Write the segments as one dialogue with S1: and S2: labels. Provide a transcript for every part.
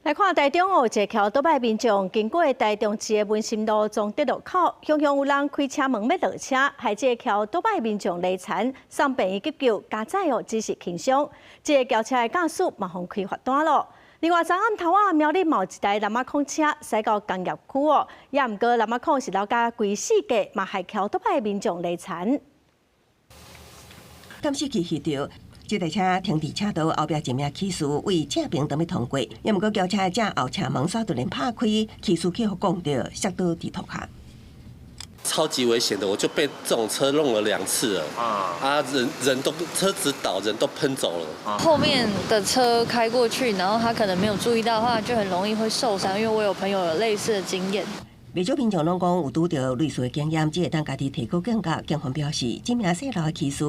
S1: 來看台中哦，一个騎歐多擺民眾經過台中市的文心路崇德路口，雄雄有人開車門欲落車，害這个騎歐多擺民眾犁田，送病院急救，佳哉哦，只是輕傷。這个轎車的駕駛嘛予開罰單囉。另外，昨暗頭仔苗栗嘛有一台南亞礦車駛到工業區哦，也毋過南亞礦是老共規死過，嘛害騎歐多擺民眾犁田。
S2: 監視器翕著。這台車停佇車道後壁一名騎士為正爿踮咧通過，也毋過轎車正後車門煞突然拍開，騎士去予摃著，摔倒佇塗跤。
S3: 超級危險的，我就被這種車弄了兩次了。啊，人人都車子倒，人都噴走了。
S4: 後面的車開過去，然後他可能沒有注意到的話，就很容易會受傷。因為我有朋友有類似的經驗。
S2: 袂少民眾攏講有拄著類似的經驗，只會當家己提高警覺。警方表示，這名姓劉的騎士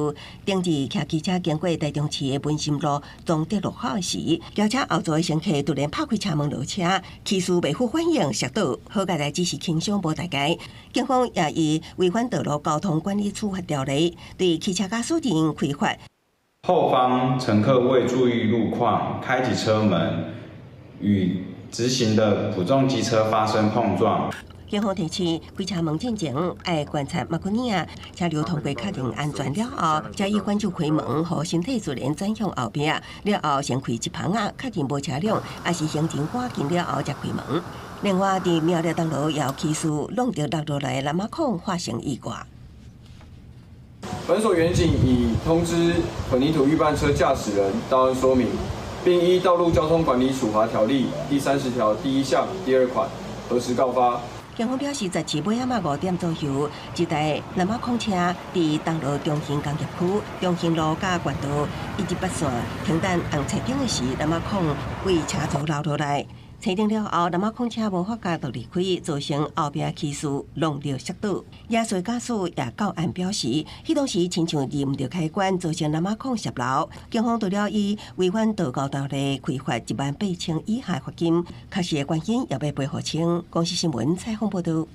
S2: 頂日騎機車經過台中市的文心路崇德路口時，轎車後座的乘客突然拍開車門落車，騎士袂赴反應摔倒，好佳哉只是輕傷無大礙。警方也以違反道路交通管理處罰條例，對汽車駕駛人開罰。
S5: 後方乘客未注意路況，開啟車門，與直行的普眾機車發生碰撞。
S2: 警方提醒，開車門進前愛觀察目鏡仔，車流通過確認安全了後，才以反手開門，予身體自然轉向後壁，了後先開一篷仔，確認無車輛，抑是行人趕近了後才開門。另外，佇苗栗東路也有騎士弄著落落來南亞礦發生意外。
S6: 本所員警已通知混凝土預拌車駕駛人到案說明，並依《道路交通管理處罰條例》第30條第1項第2款核實告發。
S2: 警方表示，十二尾仔仔5點左右，一台南亞礦車佇東路中興工業區中興路佮縣道118線停等紅青燈的時，南亞礦為車座落落來。青燈了後，南亞礦車無法共獨立開，造成後壁騎士弄著摔倒。亞瑞駕駛也到案表示，彼當時親像按毋著開關，造成南亞礦涉流。警方除了以違反道交條例開罰1萬8千以下罰金，確實的原因也欲陪予清。公視新聞採訪報導。